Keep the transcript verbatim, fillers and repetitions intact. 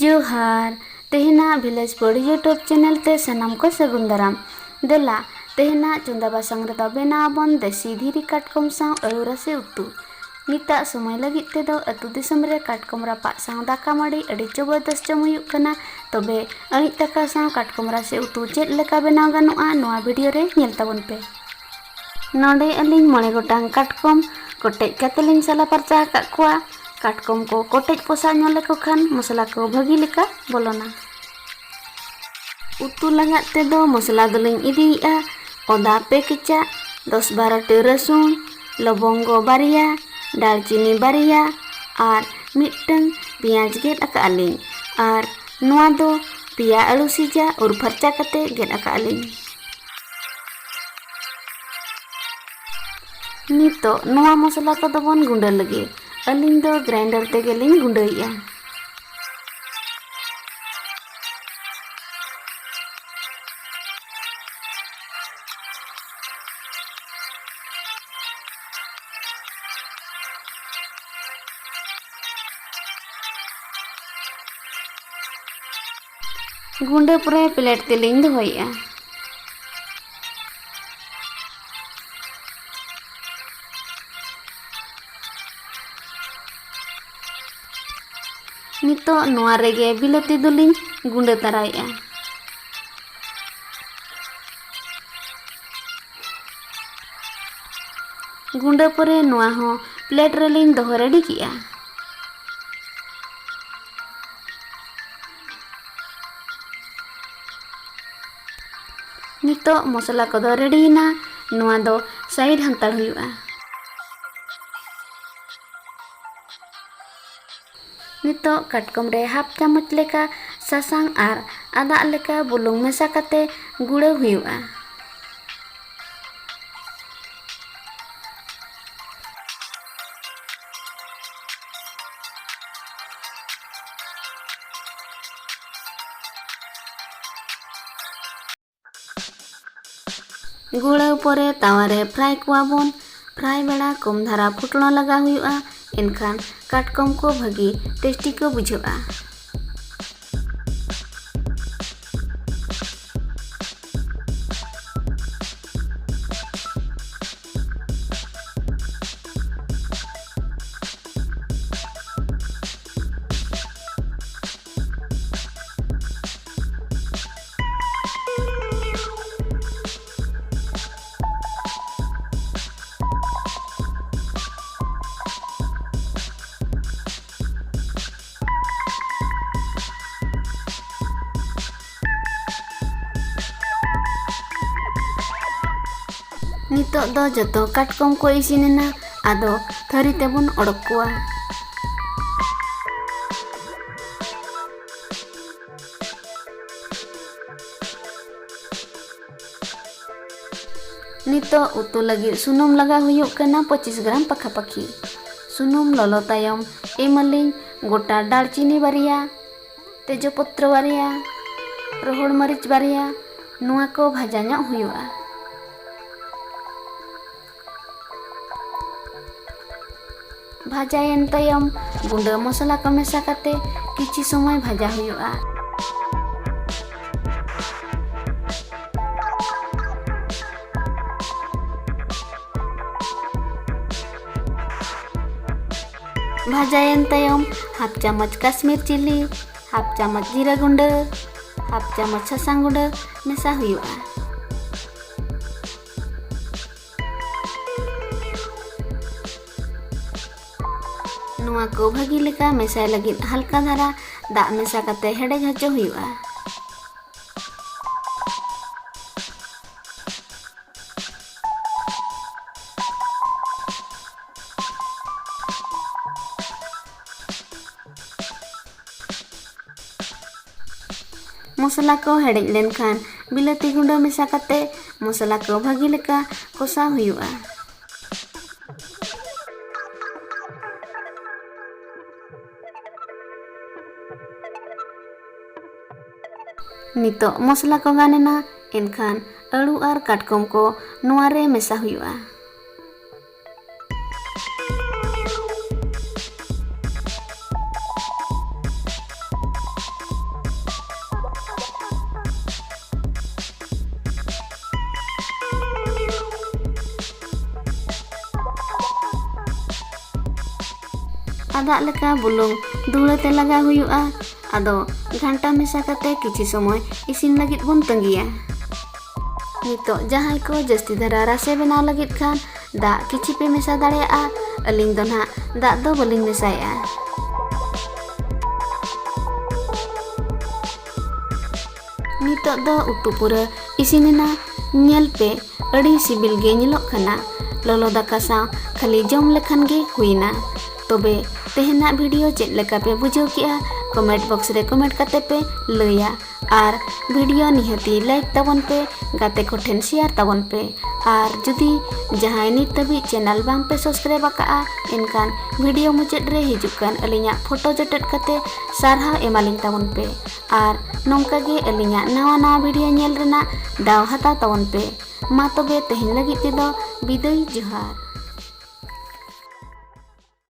ᱡᱚᱦᱟᱨ᱾ ᱛᱮᱦᱮᱧᱟᱜ ᱵᱷᱤᱞᱮᱡᱽ ᱯᱚᱲ YouTube channel ᱛᱮ ᱥᱟᱱᱟᱢ ᱠᱚ ᱥᱟᱹᱜᱩᱱ ᱫᱟᱨᱟᱢ᱾ ᱫᱮᱞᱟ, ᱛᱮᱦᱮᱧᱟᱜ ᱪᱚᱸᱫᱟ ᱵᱟᱥᱟᱝ ᱨᱮᱫᱚ ᱵᱮᱱᱟᱣ ᱟᱵᱚᱱ ᱫᱮᱥᱤ ᱫᱷᱤᱨᱤ ᱠᱟᱴᱠᱚᱢ ᱥᱟᱶ ᱟᱹᱞᱩ ᱨᱟᱥᱮ ᱩᱛᱩ᱾ ᱱᱤᱛᱟᱜ ᱥᱚᱢᱚᱭ ᱞᱟᱹᱜᱤᱫ ᱛᱮᱫᱚ ᱟᱹᱛᱩ ᱫᱤᱥᱚᱢ ᱨᱮ ᱠᱟᱴᱠᱚᱢ ᱨᱟᱯᱟᱜ ᱥᱟᱶ ᱫᱟᱠᱟ ᱢᱟᱹᱰᱤ ᱟᱹᱰᱤ ᱡᱚᱵᱚᱨᱫᱚᱥ ᱡᱚᱢ ᱦᱩᱭᱩᱜ ᱠᱟᱱᱟ᱾ ᱛᱚᱵᱮ ᱟᱹᱬᱤᱡ ᱫᱟᱠᱟ ᱥᱟᱶ ᱠᱟᱴᱠᱚᱢ ᱨᱟᱥᱮ ᱩᱛᱩ ᱪᱮᱫ ᱞᱮᱠᱟ ᱵᱮᱱᱟᱣ ᱜᱟᱱᱚᱜᱼᱟ, ᱱᱚᱣᱟ ᱵᱷᱤᱰᱤᱭᱳ ᱨᱮ ᱧᱮᱞ ᱛᱟᱵᱚᱱ ᱯᱮ᱾ ᱱᱚᱰᱮ ᱟᱹᱞᱤᱧ ᱢᱚᱬᱮ ᱜᱚᱴᱟᱝ ᱠᱟᱴᱠᱚᱢ ᱠᱚᱴᱮᱡ ᱠᱟᱛᱮ ᱞᱤᱧ ᱥᱟᱞᱟ ᱯᱷᱟᱨᱪᱟ ᱟᱠᱟᱫ ᱠᱚᱣᱟ᱾ ᱠᱟᱴᱠᱚᱢ ᱠᱚ ᱠᱚᱴᱮᱡ ᱯᱚᱥᱟᱜ ᱧᱚᱜ ᱞᱮᱠᱚ ᱠᱷᱟᱱ ᱢᱚᱥᱞᱟ ᱠᱚ ᱵᱷᱟᱹᱜᱤ ᱞᱮᱠᱟ ᱵᱚᱞᱚᱱᱟ᱾ ᱩᱛᱩ ᱞᱟᱜᱟᱫ ᱛᱮᱫᱚ ᱢᱚᱥᱞᱟ ᱫᱚᱞᱤᱧ ᱤᱫᱤᱭᱮᱫᱼᱟ ᱚᱫᱟ ᱯᱮ ᱠᱮᱪᱟᱜ, ᱫᱚᱥ ᱵᱟᱨᱚ ᱴᱤ ᱨᱟᱹᱥᱩᱱ, ᱞᱚᱵᱚᱝᱜᱚ ᱵᱟᱨᱭᱟ, ᱫᱟᱨᱪᱤᱱᱤ ᱵᱟᱨᱭᱟ ᱟᱨ ᱢᱤᱫᱴᱟᱹᱝ ᱯᱮᱸᱭᱟᱡᱽ ᱜᱮᱫ ᱟᱠᱟᱫᱼᱟ ᱞᱤᱧ᱾ ᱟᱨ ᱱᱚᱣᱟ ᱫᱚ ᱯᱮᱭᱟ ᱟᱹᱲᱩ ᱥᱤᱡᱟ ᱩᱨ ᱯᱷᱟᱨᱪᱟ ᱠᱟᱛᱮ ᱜᱮᱫ ᱟᱠᱟᱫᱼᱟ ᱞᱤᱧ᱾ ᱱᱤᱛᱚᱜ ᱱᱚᱣᱟ ᱢᱚᱥᱞᱟ ᱠᱚᱫᱚ ᱵᱚᱱ ᱜᱩᱸᱰᱟᱹ ᱞᱮᱜᱮ᱾ ᱟᱹᱞᱤᱧ ᱫᱚ ᱜᱨᱟᱭᱤᱱᱰᱟᱨ ᱛᱮᱜᱮ ᱞᱤᱧ ᱜᱩᱸᱰᱟᱹᱭᱮᱫᱼᱟ᱾ ᱜᱩᱸᱰᱟᱹ ᱯᱚᱨᱮ ᱯᱞᱮᱴ ᱛᱮᱞᱤᱧ ᱫᱚᱦᱚᱭᱮᱫᱼᱟ᱾ ᱱᱤᱛᱚᱜ ᱱᱚᱣᱟ ᱨᱮᱜᱮ ᱵᱤᱞᱟᱹᱛᱤ ᱫᱚᱞᱤᱧ ᱜᱩᱸᱰᱟᱹ ᱛᱟᱨᱟᱭᱮᱫᱼᱟ᱾ ᱜᱩᱸᱰᱟᱹ ᱯᱚᱨᱮ ᱱᱚᱣᱟ ᱦᱚᱸ ᱯᱞᱮᱴ ᱨᱮᱞᱤᱧ ᱫᱚᱦᱚ ᱨᱮᱰᱤ ᱠᱮᱜᱼᱟ᱾ ᱱᱤᱛᱚᱜ ᱢᱚᱥᱞᱟ ᱠᱚᱫᱚ ᱨᱮᱰᱤᱭᱮᱱᱟ, ᱱᱚᱣᱟ ᱫᱚ ᱥᱟᱭᱤᱰ ᱦᱟᱛᱟᱲ ᱦᱩᱭᱩᱜᱼᱟ᱾ ᱱᱤᱛᱚᱜ ᱠᱟᱴᱠᱚᱢ ᱨᱮ ᱦᱟᱯ ᱪᱟᱢᱚᱪ ᱞᱮᱠᱟ ᱥᱟᱥᱟᱝ ᱟᱨ ᱟᱫᱟᱜ ᱞᱮᱠᱟ ᱵᱩᱞᱩᱝ ᱢᱮᱥᱟ ᱠᱟᱛᱮ ᱜᱩᱲᱟᱹᱣ ᱦᱩᱭᱩᱜᱼᱟ᱾ ᱜᱩᱲᱟᱹᱣ ᱯᱚᱨᱮ ᱛᱟᱣᱟ ᱨᱮ ᱯᱷᱨᱟᱭ ᱠᱚᱣᱟ ᱵᱚᱱ᱾ ᱯᱷᱨᱟᱭ ᱵᱮᱲᱟ ᱠᱚᱢ ᱫᱷᱟᱨᱟ ᱯᱷᱩᱴᱬᱚ ᱞᱟᱜᱟᱣ ᱦᱩᱭᱩᱜᱼᱟ, ᱮᱱᱠᱷᱟᱱ ᱠᱟᱴᱠᱚᱢ ᱠᱚ ᱵᱷᱟᱹᱜᱤ ᱴᱮᱥᱴᱤ ᱠᱚ ᱵᱩᱡᱷᱟᱹᱜᱼᱟ᱾ ᱱᱤᱛᱚᱜ ᱫᱚ ᱡᱚᱛᱚ ᱠᱟᱴᱠᱚᱢ ᱠᱚ ᱤᱥᱤᱱ ᱮᱱᱟ, ᱟᱫᱚ ᱛᱷᱟᱹᱨᱤ ᱛᱮᱵᱚᱱ ᱚᱰᱚᱠ ᱠᱚᱣᱟ᱾ ᱱᱤᱛᱚᱜ ᱩᱛᱩ ᱞᱟᱹᱜᱤᱫ ᱥᱩᱱᱩᱢ ᱞᱟᱜᱟᱣ ᱦᱩᱭᱩᱜ ᱠᱟᱱᱟ ᱯᱚᱸᱪᱤᱥ ᱜᱨᱟᱢ ᱯᱟᱠᱷᱟ ᱯᱟᱠᱷᱤ᱾ ᱥᱩᱱᱩᱢ ᱞᱚᱞᱚ ᱛᱟᱭᱚᱢ ᱮᱢᱟᱞᱤᱧ ᱜᱚᱴᱟ ᱫᱟᱨᱪᱤᱱᱤ ᱵᱟᱨᱭᱟ, ᱛᱮᱡᱚᱯᱚᱛᱨᱚ ᱵᱟᱨᱭᱟ, ᱨᱚᱦᱚᱲ ᱢᱟᱹᱨᱤᱪ ᱵᱟᱨᱭᱟ, ᱱᱚᱣᱟ ᱠᱚ ᱵᱷᱟᱡᱟ ᱧᱚᱜ ᱦᱩᱭᱩᱜᱼᱟ᱾ ᱵᱷᱟᱡᱟᱭᱮᱱ ᱛᱟᱭᱚᱢ ᱜᱩᱸᱰᱟᱹ ᱢᱚᱥᱞᱟ ᱠᱚ ᱢᱮᱥᱟ ᱠᱟᱛᱮ ᱠᱤᱪᱷᱤ ᱥᱚᱢᱚᱭ ᱵᱷᱟᱡᱟ ᱦᱩᱭᱩᱜᱼᱟ᱾ ᱵᱷᱟᱡᱟᱭᱮᱱ ᱛᱟᱭᱚᱢ ᱦᱟᱯ ᱪᱟᱢᱚᱪ ᱠᱟᱥᱢᱤᱨ ᱪᱤᱞᱤ, ᱦᱟᱯ ᱪᱟᱢᱚᱪ ᱡᱤᱨᱟᱹ ᱜᱩᱸᱰᱟᱹ, ᱦᱟᱯ ᱪᱟᱢᱚᱪ ᱥᱟᱥᱟᱝ ᱜᱩᱸᱰᱟᱹ ᱢᱮᱥᱟ ᱦᱩᱭᱩᱜᱼᱟ᱾ ᱱᱚᱣᱟ ᱠᱚ ᱵᱷᱟᱹᱜᱤ ᱞᱮᱠᱟ ᱢᱮᱥᱟᱭ ᱞᱟᱹᱜᱤᱫ ᱦᱟᱞᱠᱟ ᱫᱷᱟᱨᱟ ᱫᱟᱜ ᱢᱮᱥᱟ ᱠᱟᱛᱮ ᱦᱮᱰᱮᱡ ᱦᱚᱪᱚ ᱦᱩᱭᱩᱜᱼᱟ᱾ ᱢᱚᱥᱞᱟ ᱠᱚ ᱦᱮᱰᱮᱡ ᱞᱮᱱᱠᱷᱟᱱ ᱵᱤᱞᱟᱹᱛᱤ ᱜᱩᱸᱰᱟᱹ ᱢᱮᱥᱟ ᱠᱟᱛᱮ ᱢᱚᱥᱞᱟ ᱠᱚ ᱵᱷᱟᱹᱜᱤ ᱞᱮᱠᱟ ᱠᱚᱥᱟᱣ ᱦᱩᱭᱩᱜᱼᱟ᱾ ᱱᱤᱛᱚᱜ ᱢᱚᱥᱞᱟ ᱠᱚ ᱜᱟᱱ ᱮᱱᱟ, ᱮᱱᱠᱷᱟᱱ ᱟᱹᱲᱩ ᱟᱨ ᱠᱟᱴᱠᱚᱢ ᱠᱚ ᱱᱚᱣᱟ ᱨᱮ ᱢᱮᱥᱟ ᱦᱩᱭᱩᱜᱼᱟ᱾ ᱟᱫᱟᱜ ᱞᱮᱠᱟ ᱵᱩᱞᱩᱝ ᱫᱷᱩᱲᱟᱹ ᱛᱮ ᱞᱟᱜᱟᱣ ᱦᱩᱭᱩᱜᱼᱟ᱾ ᱟᱫᱚ ᱜᱷᱟᱱᱴᱟ ᱢᱮᱥᱟ ᱠᱟᱛᱮ ᱠᱤᱪᱷᱤ ᱥᱚᱢᱚᱭ ᱤᱥᱤᱱ ᱞᱟᱹᱜᱤᱫ ᱵᱚᱱ ᱛᱟᱺᱜᱤᱭᱟ᱾ ᱱᱤᱛᱚᱜ ᱡᱟᱦᱟᱸᱭ ᱠᱚ ᱡᱟᱹᱥᱛᱤ ᱫᱷᱟᱨᱟ ᱨᱟᱥᱮ ᱵᱮᱱᱟᱣ ᱞᱟᱹᱜᱤᱫ ᱠᱷᱟᱱ ᱫᱟᱜ ᱠᱤᱪᱷᱤ ᱯᱮ ᱢᱮᱥᱟ ᱫᱟᱲᱮᱭᱟᱜᱼᱟ᱾ ᱟᱹᱞᱤᱧ ᱫᱚ ᱱᱟᱦᱟᱜ ᱫᱟᱜ ᱫᱚ ᱵᱟᱹᱞᱤᱧ ᱢᱮᱥᱟᱭᱮᱫᱼᱟ᱾ ᱱᱤᱛᱚᱜ ᱫᱚ ᱩᱛᱩ ᱯᱩᱨᱟᱹ ᱤᱥᱤᱱ ᱮᱱᱟ᱾ ᱧᱮᱞ ᱯᱮ, ᱟᱹᱰᱤ ᱥᱤᱵᱤᱞ ᱜᱮ ᱧᱮᱞᱚᱜ ᱠᱟᱱᱟ᱾ ᱞᱚᱞᱚ ᱫᱟᱠᱟ ᱥᱟᱶ ᱠᱷᱟᱹᱞᱤ ᱡᱚᱢ ᱞᱮᱠᱷᱟᱱ ᱜᱮ ᱦᱩᱭᱱᱟ᱾ ᱛᱚᱵᱮ ᱛᱮᱦᱮᱧᱟᱜ video ᱪᱮᱫ ᱞᱮᱠᱟ ᱯᱮ ᱵᱩᱡᱷᱟᱹᱣ ᱠᱮᱜᱼᱟ, comment box ᱨᱮ comment ᱠᱟᱛᱮ ᱯᱮ ᱞᱟᱹᱭᱟ᱾ ᱟᱨ video ᱱᱤᱦᱟᱹᱛᱤ like ᱛᱟᱵᱚᱱ ᱯᱮ, ᱜᱟᱛᱮ ᱠᱚᱴᱷᱮᱱ share ᱛᱟᱵᱚᱱ ᱯᱮ᱾ ᱟᱨ ᱡᱩᱫᱤ ᱡᱟᱦᱟᱸᱭ ᱱᱤᱛ ᱫᱷᱟᱹᱵᱤᱡ channel ᱵᱟᱝ ᱯᱮ subscribe ᱟᱠᱟᱜᱼᱟ, ᱮᱱᱠᱷᱟᱱ video ᱢᱩᱪᱟᱹᱫ ᱨᱮ ᱦᱤᱡᱩᱜ ᱠᱟᱱ ᱟᱹᱞᱤᱧᱟᱜ photo ᱡᱚᱴᱮᱫ ᱠᱟᱛᱮ ᱥᱟᱨᱦᱟᱣ ᱮᱢᱟᱞᱤᱧ ᱛᱟᱵᱚᱱ ᱯᱮ᱾ ᱟᱨ ᱱᱚᱝᱠᱟ ᱜᱮ ᱟᱹᱞᱤᱧᱟᱜ ᱱᱟᱣᱟ ᱱᱟᱣᱟ video ᱧᱮᱞ ᱨᱮᱱᱟᱜ ᱫᱟᱣ ᱦᱟᱛᱟᱣ ᱛᱟᱵᱚᱱ ᱯᱮ᱾ ᱢᱟ ᱛᱚᱵᱮ ᱛᱮᱦᱮᱧ ᱞᱟᱹᱜᱤᱫ ᱛᱮᱫᱚ ᱵᱤᱫᱟᱹᱭ, ᱡᱚᱦᱟᱨ᱾